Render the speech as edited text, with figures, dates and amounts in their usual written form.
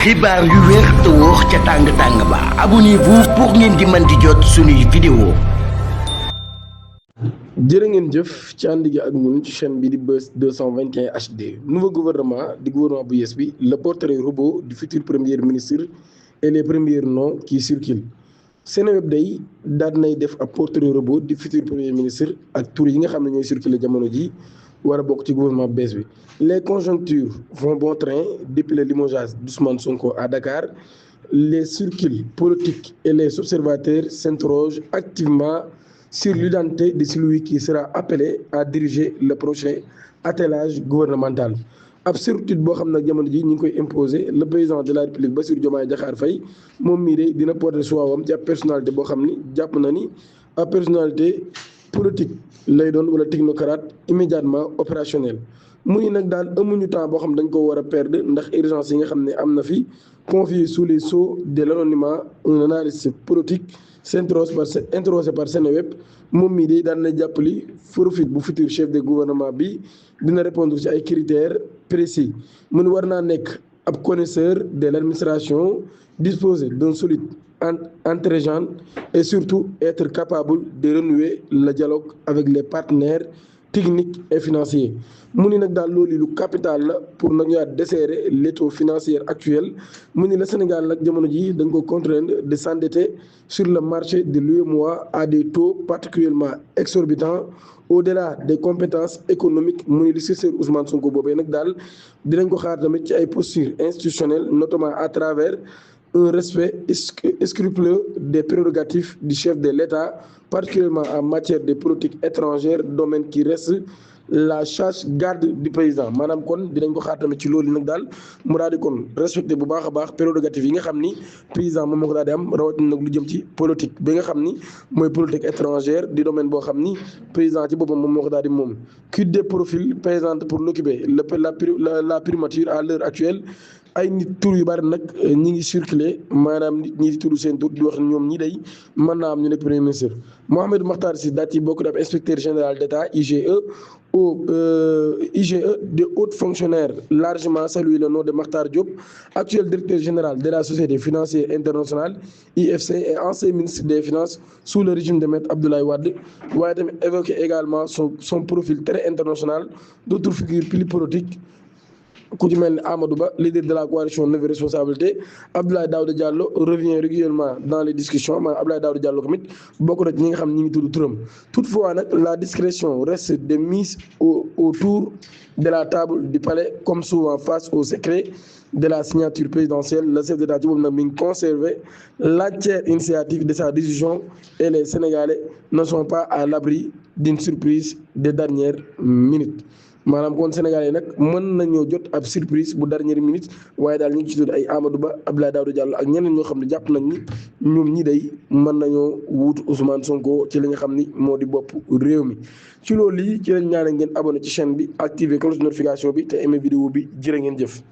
xibaar yu wér te wóor ca tàng ba abonnez-vous pour ngeen di mën di jot suñuy vidéo. jërë ngeen jëf ci ànd gi ak ñun ci chaîne bi di Buzz 221 HD nouveau gouvernement di gouvernement bu yees bi le portrait robot du futur premier ministre et les premiers noms qui circulent. Seneweb day daal nay def ab portrait robot du futur premier ministre ak tur yi nga xam ne ñooy circuler jamono ji war a bokk ci gouvernement bees bi. Les conjonctures vont bon train depuis le limogeage d'Ousmane Sonko à Dakar. Les circuits politiques et les observateurs s'interrogent activement sur l'identité de celui qui sera appelé à diriger le prochain attelage gouvernemental. ab certitude boo xam nag jamono ji ñu ngi koy imposer le président de la République Bassirou Diomaye Diakhar Faye moom mii de dina porter choix-wam ci ab personnalité boo xam ni jàpp na ni ab personnalité politique lay doon wala technocrate immédiatement opérationnel. mu ni nag daal amuñu temps boo xam dañ ko war a perdre ndax urgence yi nga xam ne am na fi confié sous les sceaux de l'anonymat un analyste politique interrogé par Seneweb moom mii day daan na jàppali profil bu futur chef de gouvernement bi dina répondre ci ay critères précis mu ni war naa nekk ab connaisseur de l'administration disposer d'un solide entregent et surtout être capable de renouer le dialogue avec les partenaires techniques et financiers. mu ni nag daal loolu lu capital la pour nag ñoo desserrer l'étau financier actuel mu ni la Sénégal nag jamono ji dañ ko contraindre de s'endetter sur le marché de l'UEMOA à des taux particulièrement exorbitants au-delà des compétences économiques mu ni li successeur Ousmane Sonko boobee nag daal dinañ ko xaar tamit ci ay postures institutionnelles notamment à travers un respect scrupuleux des prérogatives du chef de l'État, particulièrement en matière de politique étrangère, domaine qui reste la charge garde du président maanaam kon dinañ ko xaar tamit ci loolu nag daal mu daal di kon respecté bu baax a baax prérogatives yi nga xam ni président moom moo ko daal di am rawatina nag lu jëm ci politique bi nga xam ni mooy politique étrangère di domaine boo xam ni président ci boppam moom moo ko daal di moom. Quid des profils présents pour l'occuper la primature à l'heure actuelle. ay nit tur yu bari nag ñi ngi circuler maanaam nit ñi di tudd seen tur di wax ñoom ñi day mën naa am ñu nekk premier ministre. Mohamed Makhtar Sy daal ci bokk def inspecteur général d'État IGE de hauts fonctionnaires largement salué le nom de Makhtar Diop, actuel directeur général de la Société financière internationale IFC et ancien ministre des Finances sous le régime de Maître Abdoulaye Wade waaye tamit évoqué également son profil très international d'autres figures plus politiques ku ci mel ni Amadou Ba leader de la coalition Nouvelle Responsabilité. Abdoulaye Daouda Diallo revient régulièrement dans les discussions maanaam Abdoulaye Daouda Diallo tamit bokk na ci ñi nga xam ñi ngi tudd turam. Toutefois nag la discrétion reste de mise autour de la table du palais comme souvent face au secret de la signature présidentielle. Le chef d'État ci boobu nag mi ngi conserver l'entière initiative de sa décision et les Sénégalais ne sont pas à l'abri d'une surprise de dernière minute. maanaam kon Sénégal yi nag mën nañoo jot ab surprise bu dernière minute waaye daal ñu ngi ci tudd ay Amadou Ba Abdoulaye Daouda Diallo ak ñeneen ñoo xam ne jàpp nañ ni ñoom ñi day mën nañoo wuutu Ousmane Sonko ci li nga xam ni moo di bopp réew mi. ci loolu yi ci lañ ñaanal ngeen abonné ci chaîne bi activer cloche de notification bi te aimé vidéo bi jërë ngeen jëf.